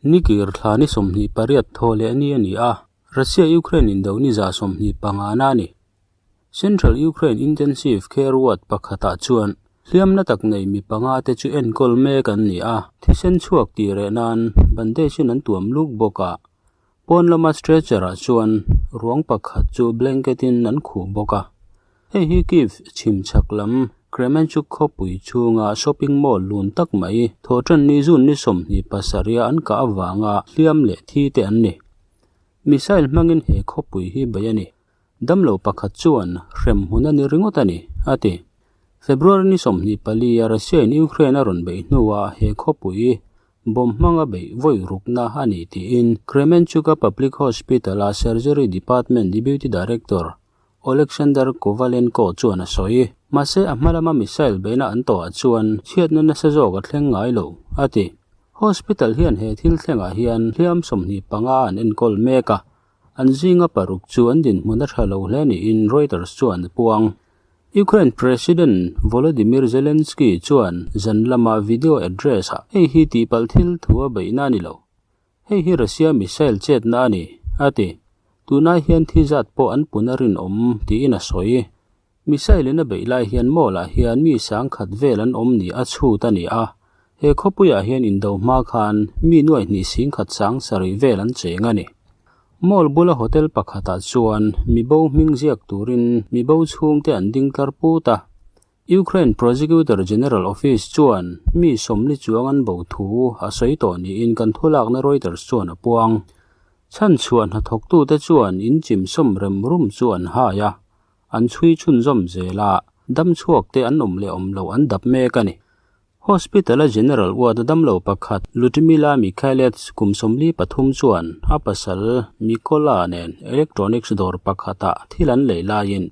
Nikir thla ni 28 thaw leh ni a ni a, Russia-Ukraine indo ni 25 na a ni. Central Ukraine Intensive Care Ward pakhatah chuan hliamna tak nei mi panga te chu enkawl mek an ni a, thisen chhuak tih reh nan bandage in an tuam luk bawk a, pawn lama stretcher ah chuan ruang pakhat chu blanket in an khuh bawk a. Hei hi Kyiv chhim chhak lam Kremenchuk khawpui chhunga shopping mall lun tak mai thawhṭan ni June ni 27 a an kah avanga hliam leh thi te an ni. Missile hmangin he khawpui hi bei a ni. Damlo pakhat chuan hrem hmun a ni ringawt a ni, a ti. February ni 24 a Russia in Ukraine a rawn beih hnuah he khawpui bomb hmanga beih vawi rukna a ni tiin Kremenchuk-a Public Hospital-a Surgery Department Deputy Director Oleksandr Kovalenko chuan a sawi. Mahse a hma lama missile beihna an tawhah chuan chhiatna nasa zawk a thleng ngai lo, a ti. Hospital hian he thil thlengah hian hliam 25 an enkawl mek a, An zinga paruk chu an dinhmun a tha lo hle niin Reuters chuan a puang. Ukraine President Volodymyr Zelensky chuan zan lama video address-ah hei hi tihpalh thil thu a beihna a ni lo. Hei hi Russia missile chetna a ni, a ti. Tunai hian thi zat pawh an pun a rinawm, tiin a sawi. Missile in a beih lai hian mall-ah hian mi sangkhat vel an awm ni a chhut a ni a, he khawpuiah hian indo hma khan mi nuai hnih singkhat sang sarih vel an cheng a ni. Mall bula hotel pakhatah chuan mi bo hming ziak turin mi bo chhungte an ding tlar put a. Ukraine Prosecutor General Office chuan mi sawmli chuang an bo thu a sawi tawh niin kan thulakna Reuters chuan a puang. Chhanchhuah hnathawktute chuan inchim sawm rem rum chu an hai a. An chhui chhunzawm zel a, dam chhuak te an awm leh awm loh an dap mek a ni. Hospital a General Ward a damlo pakhat Ludmila Mikhailets kum 43 chuan a pasal Mykola nen electronics dawr pakhatah thil an lei laiin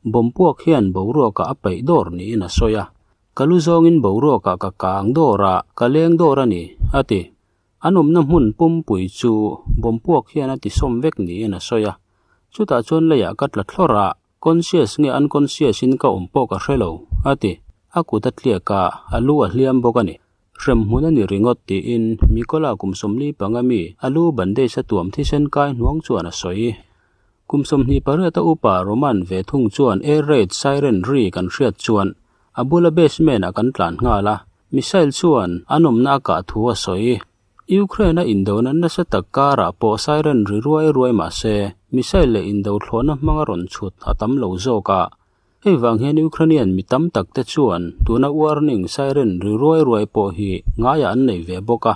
bomb puak hian boruakah a peih dawr niin a sawi a. Ka lu zawngin boruakah ka kang dawr a, ka leng dawr a ni, a ti. An awmna hmun pumpui chu bomb puak hian a tisawm vek niin a sawi a. Chutah chuan leiah ka tla thlawr a, conscious nge unconscious in ka awm pawh ka hre lo, a ti. A kut a tliak a, a lu a hliam bawk a ni. Hrem hmun a ni ringawt tiin Mikola kum 45 mi a lu bandage a tuam thisen kai hnuang chuan a sawi. Kum 28 a upa Roman ve thung chuan air raid siren ri kan hriat chuan a bula basement ah kan tlan nghal a, missile chuan an awmna a kah thu a sawi. Ukraine-a indona nasa tak karah pawh siren ri ruai ruai mah se, missile leh indo thlawhna hmanga rawn chhut a tam lo zawk a. Hei vang hian Ukrainian mi tam tak te chuan tuna warning siren ri ruai ruai pawh hi ngaiah an nei ve bawk a.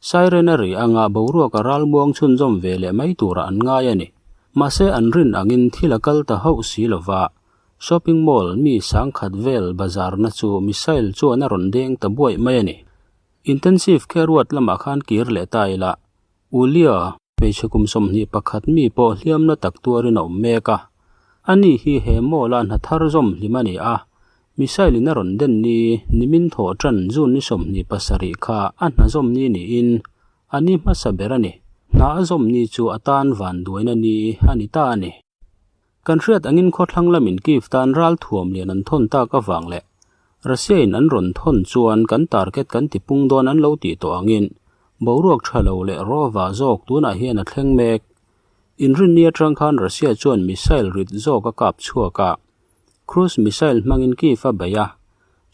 Siren a ri anga boruak a ralmuang chhunzawm ve leh mai turah an ngai a ni. Mahse an rin angin thil a kal ta hauh si lova, shopping mall mi sangkhat vel bazarna chu missile chuan a rawn deng ta buaih mai a ni. Intensive care ward lamah khan kir leh ta ila, Ulia, hmeichhe kum 21 mi pawh hliamna tak tuarin a awm mek a. Ani hi he mall-a hna thar zawm hlim a ni a, missile in a rawn den ni nimin thawh tan June ni 27 kha a hna zawm ni niin a ni hmasa ber a ni. Hna a zawm ni chu a tan vanduaina ni a ni ta a ni. Kan hriat angin khawthlang lamin Kyiv tan ral thuam lian an thawn tak avang leh Russia in an rawn thawn chuan kan target kan ti pung dawn an lo tih tawh angin boruak tha lo leh rawva zawk tunah hian a thleng mek. Inrinni atang khan Russia chuan missile rit zawk a kap chhuak a, cruise missile hmangin Kyiv a bei a,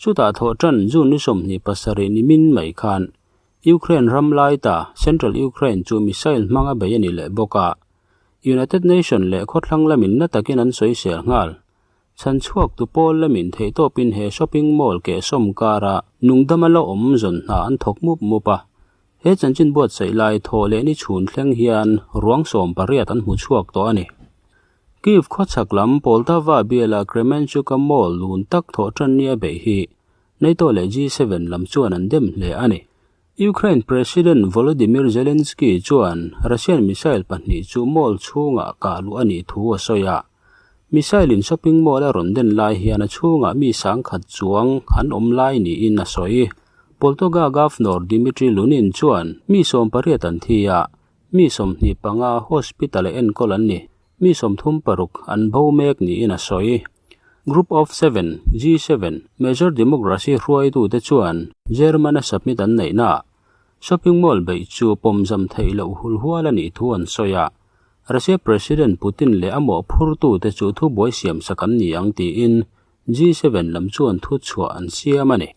chutah thawh tan June ni 27 nimin mai khan Ukraine ram laita Central Ukraine chu missile hmang a bei a ni leh bawk a. United Nation leh khawthlang lamin na takin an sawi sel nghal. Chhan chhuak tu pawl lamin theihtawpin he shopping mall kehsawm kara nungdama la awm zawn hna an thawk mup mup a. He chanchin buatsaih lai thawh leh ni chhun thleng hian ruang 18 an hmu chhuak tawh a ni. Kyiv khawchhak lam Poltava biala Kremenchuk-a mall lun tak thawh tan nia beih hi NATO leh G7 lam chuan an dem hle a ni. Ukraine President Volodymyr Zelensky chuan Russian missile pahnih chu mall chhungah kah luh a nih thu a sawi a. Missile in shopping mall a rawn den lai hian a chhungah mi sangkhat chuang an awm lai niin a sawi. Poltoga Governor Dmitry Lunin chuan mi 18 an thi a, mi 25 hospital-a enkawl an ni. Mi 36 an bo mek niin a sawi. Group of Seven, G7, major democracy hruaitute chuan German-a summit an neihnaah shopping mall beih chu pawmzam theih loh hulhual a nih thu an sawi a. Russia President Putin leh a mawhphurtute chu thubuai siamsak an ni ang tiin G7 lam chuan thuchhuah an siam a ni.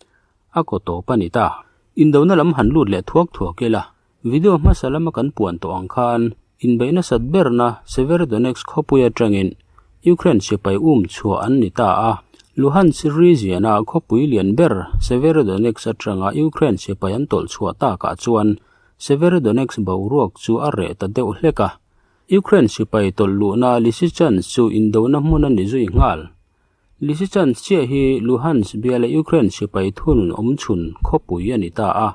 A kaw tawp a ni ta. Indona lam han lut leh thuak thuak ila, video hmasa lama kan puan tawh ang khan inbeih nasat berna Severodonetsk khawpui atangin Ukraine sipai um chhuah an ni ta a. Luhansk region-a khawpui lian ber Severodonetsk atanga Ukraine sipai an tawlh chhuah takah chuan Severodonetsk boruak chu a reh ta deuh hlek a. Ukraine sipai tawlh luhna Lysychansk chu indona hmun a ni zui nghal. Lysychansk chiah hi Luhansk biala Ukraine sipai thunun awm chhun khawpui a ni ta a,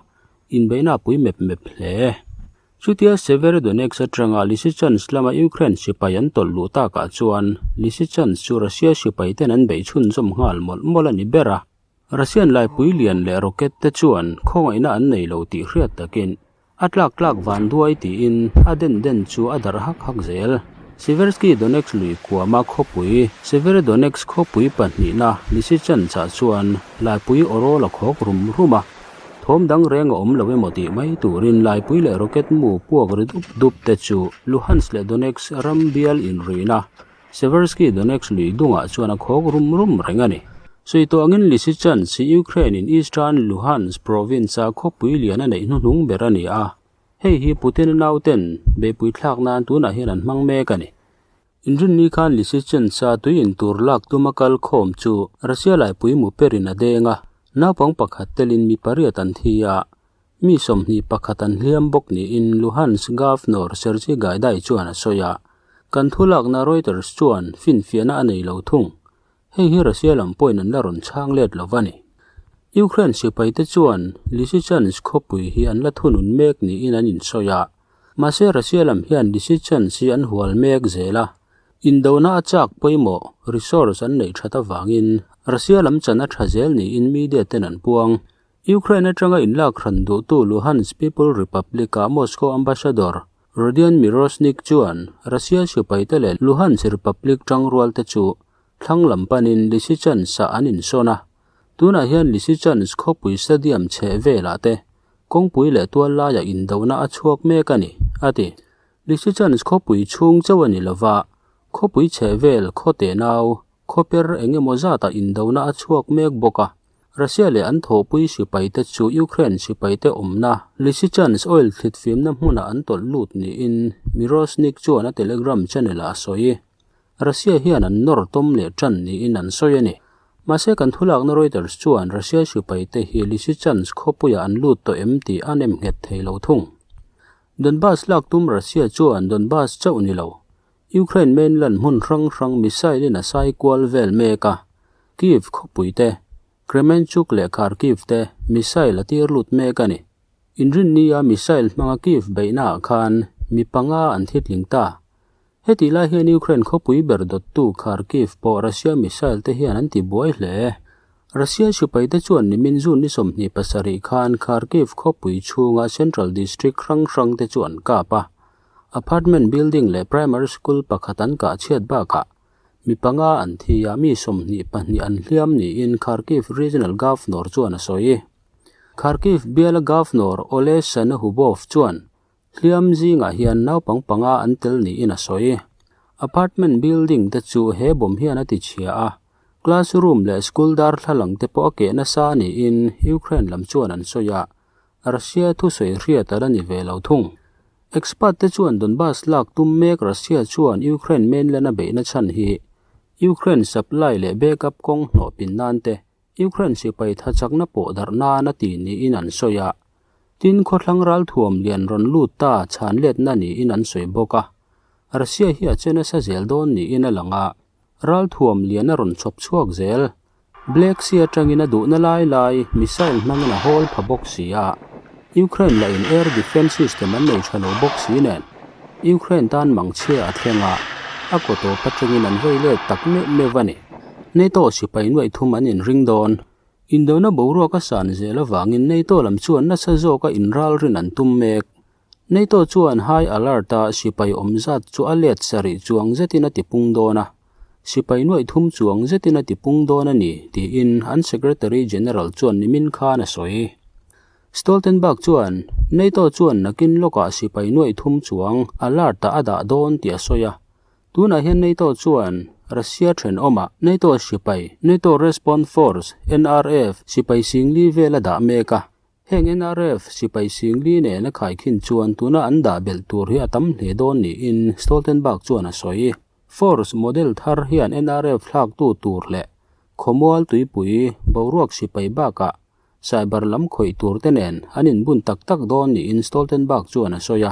inbeihna a pui mep mep hle. Chutia Severodonetsk atanga Lysychansk lama Ukraine sipai an tawlh luh takah chuan Lysychansk chu Russia sipai ten an beih chhunzawm nghal mawlh mawlh a ni ber a. Russian laipui lian leh rocket te chuan khawngaihna an nei lo tih hriat takin A tlak tlak van duai tiin a den den chu a darh hak hak zel. Siversky Donetsk lui kuama khawpui, Severodonetsk khawpui pahnihna Lysychansk-ah chuan laipui awrawl a khawk rum rum a. Thawm dang reng a awm lo emaw tih mai turin laipui leh rocket mu puak ri dup dup te chu Luhansk leh Donetsk ram bial inrihna Seversky Donetsk lui dungah chuan a khawk rum rum reng a ni. Sawi tawh angin Lysychansk hi Ukraine-in Eastern Luhansk province-a khawpui lian a neih hnuhnung ber a ni a, hei hi Putin-a nauten beihpui thlak nan tunah hian an hmang mek a ni. Inrinni khan Lysychansk-a tui intur lak tuma kal khawm chu Russia laipui mu perin a deng a, naupang pakhat telin mi pariat an thi a, mi 21 an hliam bawk niin Luhansk Governor Sergei Gaidai chuan a sawi a. Kan thu lakna Reuters chuan finfiahna a nei lo thung. Hei hi Russia lam pawhin an la rawn chhang let lo va ni. Ukraine sipaite chuan Lysychansk khawpui hi an la thunun mek niin an insawi a. Mahse Russia lam hian Lysychansk hi an hual mek zel a. Indona a chak pawimawh resource an neih that avangin Russia lam chan a tha zel niin media ten an puang. Ukraine atanga inlak hran duhtu Luhansk People Republic-a Moscow Ambassador Rodion Miroshnik chuan Russia sipaite leh Luhansk Republic tangrualte chu thlang lam panin Lysychansk-ah an insawn a. Tunah hian Lysychansk khawpui stadium chheh velah te kawngpui leh tual laiah indona a chhuak mek a ni, a ti. Lysychansk khawpui chhung chauh a ni lova, khawpui chheh vel khaw tenau, khawper eng emaw zatah indona a chhuak mek bawk a. Russia leh an thawhpui sipaite chu Ukraine sipaite awmna Lysychansk oil thlitfimna hmunah an tawlh lut niin Miroshnik chuan a Telegram channel-ah a sawi. Russia hian an nawr tawm leh tan niin an sawi a ni. Mahse kan thulakna Reuters chuan Russia sipaite hi Lysychansk khawpuiah an lut tawh em tih a nem nghet thei lo thung. Donbas lak tum Russia chuan Donbas chauh ni lo, Ukraine mainland hmun hrang hrang missile in a sai kual vel mek a, Kyiv khawpui te, Kremenchuk leh Kharkiv te missile a tir lut mek a ni. Inrinnia missile hmanga Kyiv beihnaah khan mi panga an thi tling ta. Hetih lai hian Ukraine khawpui ber dawttu Kharkiv pawh Russia missile te hian an ti buai hle. Russia sipaite chuan nimin June ni 27 khan Kharkiv khawpui chhunga Central District hrang hrang te chu an kap a. Apartment building leh primary school pakhat an kah chhiat bakah mi panga an thi a, mi 22 an hliam niin Kharkiv Regional Governor chuan a sawi. Kharkiv biala Governor Oleh Synehubov chuan hliam zingah hian naupang panga an tel niin a sawi. Apartment building te chu he bomb hian a ti chhia a, classroom leh school darthlalang te pawh a keh nasa niin Ukraine lam chuan an sawi a, Russia thusawi hriat a la ni ve lo thung. Expert te chuan Donbas lak tum mek Russia chuan Ukraine mainland a beihna chhan hi Ukraine supply leh backup kawng hnawh pin nan te, Ukraine sipai tha chakna pawh darh nan a ti niin an sawi a. Tin, khawthlang ralthuam lian rawn lut ta chhan letna niin an sawi bawk a. Russia hi a che nasa zel dawn niin a lang a, ralthuam lian a rawn chhawp chhuak zel. Black Sea atangin a duhna lai lai missile hmangin a hawl pha bawk si a, Ukraine lahin air defence system an nei tha lo bawk si nen, Ukraine tan mangchhia a thleng a, a kaw tawp atangin an vei let tak meuh meuh a ni. NATO sipai nuaih thum an inring dawn. Indona boruak a san zel avangin NATO lam chuan nasa zawka inralrin an tum mek. NATO chuan high alert-a sipai awm zat chu a let sarih chuang zetin a tipung dawn a, sipai nuaih thum chuang zetin a tipung dawn a ni, tiin an Secretary General chuan nimin khan a sawi. Stoltenberg chuan NATO chuan nakin lawkah sipai nuaih thum chuang alert-ah a dah dawn tih a sawi a, tunah hian NATO chuan Russia thenawmah NATO sipai, NATO Response Force, NRF, sipai singli vel a dah mek a. Heng NRF sipai singli nen a khaikhin chuan tuna an dah belh tur hi a tam hle dawn niin Stoltenberg chuan a sawi. Force model thar hian NRF thlaktu tur leh khawmual tuipui boruak sipai bakah cyber lam khawih tur te nen an inbun tak tak dawn niin Stoltenberg chuan a sawi a.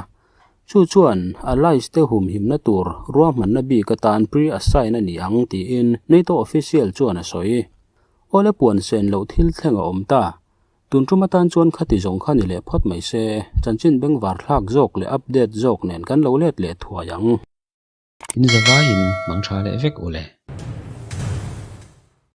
Chu chuan allies te humhimna tur ruahmanna bik atan pre-assign a ni ang tiin NATO official chuan a sawi. Awle puan sen loh thil thleng a awm ta. Tun tum atan chuan khati zawng kha ni leh phawt mai se, chanchin bengvar thlak zawk leh update zawk nen kan lo let leh thuai ang. In zavaiin mang tha leh vek u le.